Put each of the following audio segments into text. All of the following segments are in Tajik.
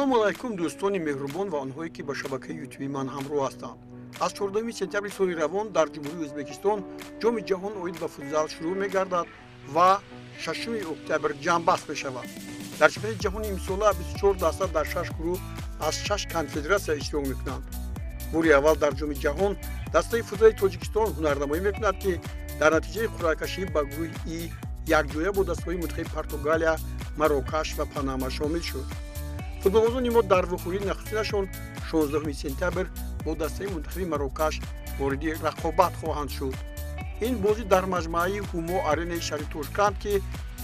Ассалому алайкум, дӯстони меҳрубон ва онҳое, ки ба шабакаи ютуби ман ҳамроҳ ҳастанд. Аз 14 сентябри соли равон дар Ҷумҳурии Ӯзбекистон Ҷоми ҷаҳон оид ба футзал шурӯъ мегардад ва 6 октябр ҷамъбаст мешавад. Дар чемпионати ҷаҳони имсола 24 даста дар 6 гурӯҳ аз 6 конфедератсия иштирок мекунанд. Бори аввал дар Ҷоми ҷаҳон дастаи футзали Тоҷикистон ҳунарнамоӣ мекунад, ки дар натиҷаи қуръакашӣ ба гурӯҳи И якҷоя бо дастаҳои мунтахаби Португалия, Марокаш ва Панама шомил шуд. Футболбозони мо дар вухӯрии нахустинашон 16 сентябр бо дастаи мунтахаби Марокаш вориди рақобат хоҳанд шуд. Ин бозӣ дар маҷмӯаи Ҳумо Аренаи шаҳри Тошканд, ки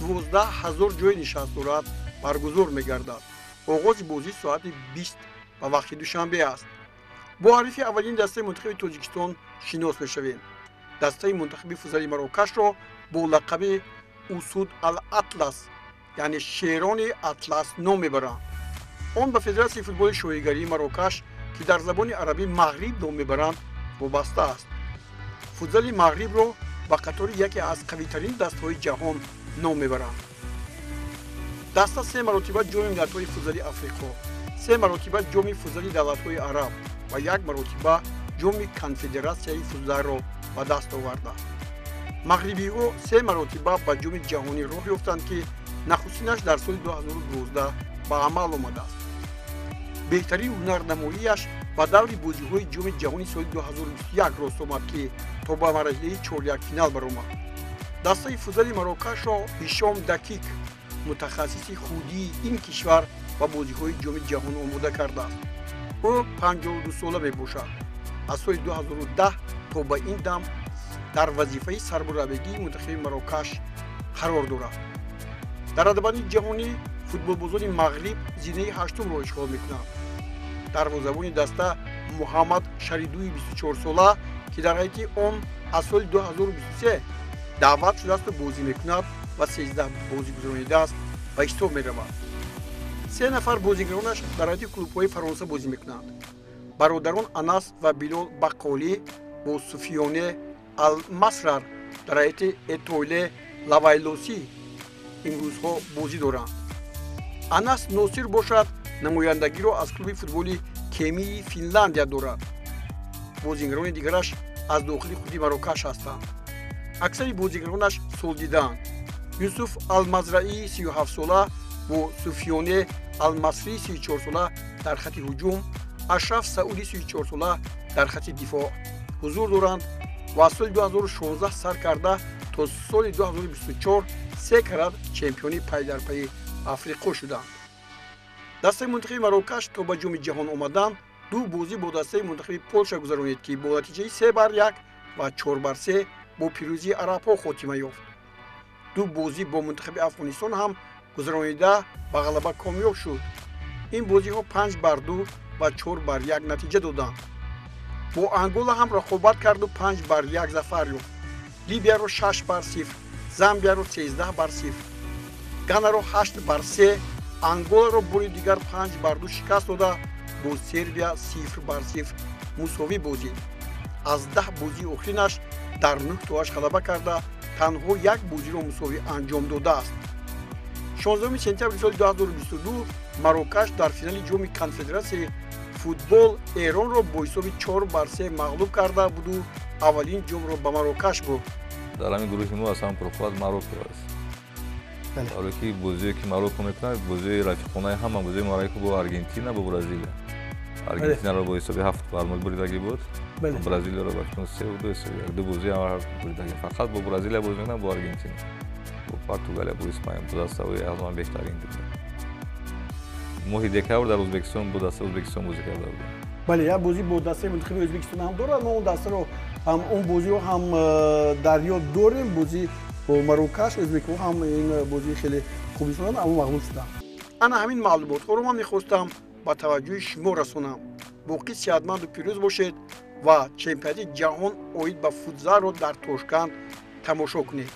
12 ҳазор ҷои нишаст дорад, баргузор мегардад. Оғози бозӣ соати 20 ба вақти Душанбе аст. Бо ҳарифи аввалини дастаи мунтахаби Тоҷикистон шинос мешавем. Дастаи мунтахаби футзали Марокашро бо лақаби Усуд ал-Атлас, яъне шерони Атлас, ном мебаранд. Он ба Федератсияи футболи шоҳигарии Марокаш, ки дар забони арабӣ Мағриб ном мебаранд, вобаста аст. Футзали Мағрибро ба қатори яке аз қавитарин дастаҳои ҷаҳон ном мебаранд. Даста се маротиба ҷоми миллатҳои футзали Африқо, се маротиба ҷоми футзали давлатҳои араб ва як маротиба ҷоми конфедератсияи футзалро ба даст овардааст. Мағрибиҳо се маротиба ба ҷоми ҷаҳонӣ роҳ ёфтанд, ки нахустинаш дар соли 2012 ба амал омадааст. Беҳтарин ҳунарнамоияш ба даври бозиҳои ҷоми ҷаҳони соли 2021 рост омад, ки то ба марҳилаи чорякфинал баромад. Дастаи футзали Марокашро Ҳишом Дакик, мутахассиси худии ин кишвар, ба бозиҳои ҷоми ҷаҳон омода кардааст. Ӯ 52 сола мебошад. Аз соли 2010 то ба ин дам дар вазифаи сармураббигии мунтахаби Марокаш қарор дорад. Дар радабандии ҷаҳонӣ футболбозони Мағриб зинаи ҳаштумро ишғол мекунанд. Дарвозабони даста Муҳаммад Шаридуи 24 сола, ки дар ҳайати он аз соли 2023 даъват шудаасту бозӣ мекунад ва 13 бозӣ гузаронидааст, ба ҳисоб меравад. Се нафар бозигаронаш дар ҳайати клубҳои Фаронса бозӣ мекунанд. Бародарон Анас ва Билол Бақолӣ бо Суфиёне Алмасрар дар ҳайати Этойле Лавайлосӣ имрӯзҳо бозӣ доранд. Анас Носир бошад, намояндагиро аз клуби футболи Кемии Финландия дорад. Бозигарони дигараш аз дохили худи Марокаш ҳастанд. Аксари бозигаронаш солдидаанд. Юсуф Алмазраии 37 сола бо Суфиёне Алмасрии 34 сола дар хати ҳуҷум, Ашраф Сауди 34 сола дар хати дифоъ ҳузур доранд ва аз соли 2016 сар карда то соли 2024 се карат чемпиони пайдарпайи Африқо шуданд. Дастаи мунтахаби Марокаш то ба ҷоми ҷаҳон омадан ду бозӣ бо дастаи мунтахаби Полша гузаронид, ки бо натиҷаи 3-1 ва 4-3 бо пирӯзии арабҳо хотима ёфт. Ду бозӣ бо мунтахаби Афғонистон ҳам гузаронида ба ғалаба комёб шуд. Ин бозиҳо 5-2 ва 4-1 натиҷа доданд. Бо Ангола ҳам рақобат карду 5-1 зафар ёфт. Либияро 6-0, Замбияро 13-0, Ганаро 8-3, Анголаро бори дигар 5-2 шикаст дода, бо Сербия 0-0 мусовӣ бозид. Аз 10 бозии охиринаш дар 9 тоаш ғалаба карда, танҳо як бозиро мусовӣ анҷом додааст. 16 сентябри соли 2022 Марокаш дар финали ҷоми конфедератсияи футбол Эронро бо ҳисоби 4-3 мағлуб карда буду аввалин ҷомро ба Марокаш бурд. Дар ҳамин гурӯҳи мо аз ҳама пурқувват Марокко аст. Барое ки бозие ки Марокко мекунад, бозии рафиқонаи ҳама, бозии Марокко бо Аргентина, бо Бразилия. Аргентинаро бо ҳисоби 7-0 буридагӣ буд, Бразилияро ба фикр 3-2, 3-1, ду бозӣ буридагӣ. Фақат бо Бразилия бозӣ мекунад, бо Аргентина, бо Португалия, бо Испания, бо дастаҳои аз ҳама беҳтарин. Моҳи декабр дар Ӯзбекистон бо дастаи Ӯзбекистон бозӣ карда будем. Бале, як бозӣ бо дастаи мунтахаби Ӯзбекистон ҳам дорад. Мо он дастаро ҳам, он бозиро ҳам дар ёд дорем. Бозӣ бо Марокаш, ӯзбекҳо ҳам ин бозии хеле хуб нишон, аммо мағлуб шуданд. Ана ҳамин маълумотҳоро ман мехостам ба таваҷҷӯҳи шумо расонам. Боқӣ сеҳатманду пирӯз бошед ва чемпионати ҷаҳон оид ба футзалро дар Тошканд тамошо кунед.